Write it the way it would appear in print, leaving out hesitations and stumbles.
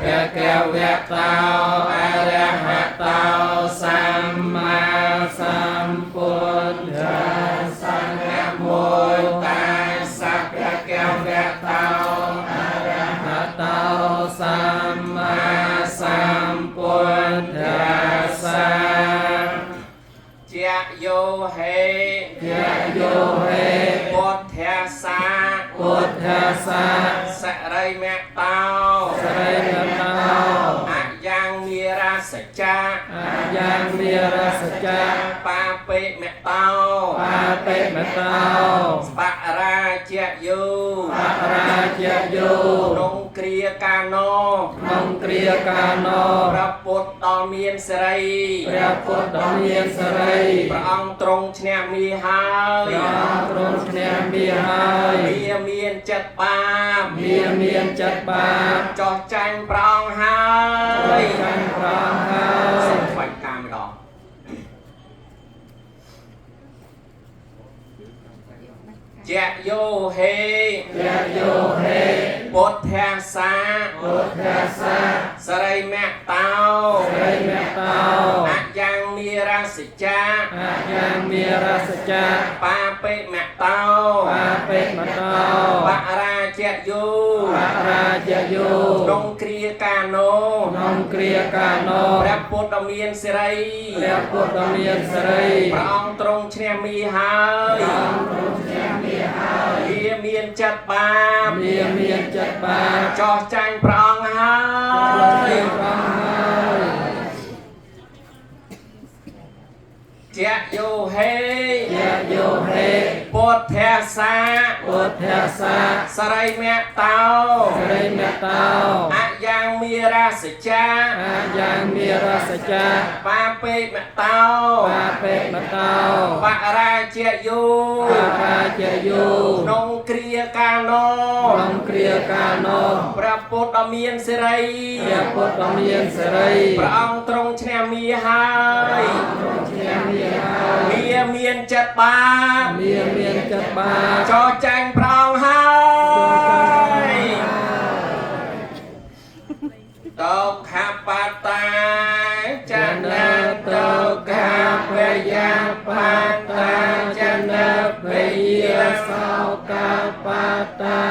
ภะวะโตอะระหะโตสัมมาสัมพุทธัสสะนะโมตัสสะภะคะวะโตอะระหะโตสัมมาสัมพุทธัสสะ ជាយោហេ ยะโยเห ពុទ្ធាសា พุทธัสสะ សរិមតោ สริมตโต អយ៉ាងមារាសច្ចា อายังเมรสจจะ បាពេមតោ ปาเปมตโต បរាជយោ ปราจโย ក្នុងគ្រាកាណោ นงเกรียกาโน ព្រះពុទ្ធដ៏មានសិរី พระพุทธเมียนสรี ព្រះអង្គទ្រង់ឈ្នះមាហើយ พระองค์ทรงชนะมีให้ មាមានចិត្តបាប มีเมียนจัดบาป ចោះចាញ់ព្រះអង្គហើយ จันพระองค์ให้ សូមថ្វាយការម្ដង ជាយោហេ ยะโยเฮ ពុទ្ធាសា พุทธัสสะ សរិមតោ สริมตโต អយ៉ាងមារាសច្ចា อายังเมรสจจะ បាពេមតោ ปาเปมตโต បរាជយោ ปราจโย ក្នុងគ្រាកាណោ นงเกรียกาโน ព្រះពុទ្ធដ៏មានសិរី พระพุทธเมียนสรี ព្រះអង្គទ្រង់ឈ្នះមីហើយវាមានចិត្តបាប มีเมียนจัดบาป ចោះចាញ់ព្រះអង្គហើយ พระองค์ให้ ជាយោហេ ยะโยเฮ ពុទ្ធាសា พุทธัสสะ សរិមតោ สริมตโต អយ៉ាងមារាសច្ចា อายังเมรสจจะ បាពេមតោ ปาเปมตโต បរាជយោ ปราจโย ក្នុងគ្រាកាណោ นงเกรียกาโน ព្រះពុទ្ធដ៏មានសិរី พระพุทธเมียนสรี ព្រះអង្គទ្រង់ឈ្នះមាហើយ ชนะมีให้ មាមានចិត្តបាប มีเมียนจัดบาป ចោះចាញ់ព្រះអង្គហើយតោខបតាចនតោខពយាបតាចនពយា សោកាបតា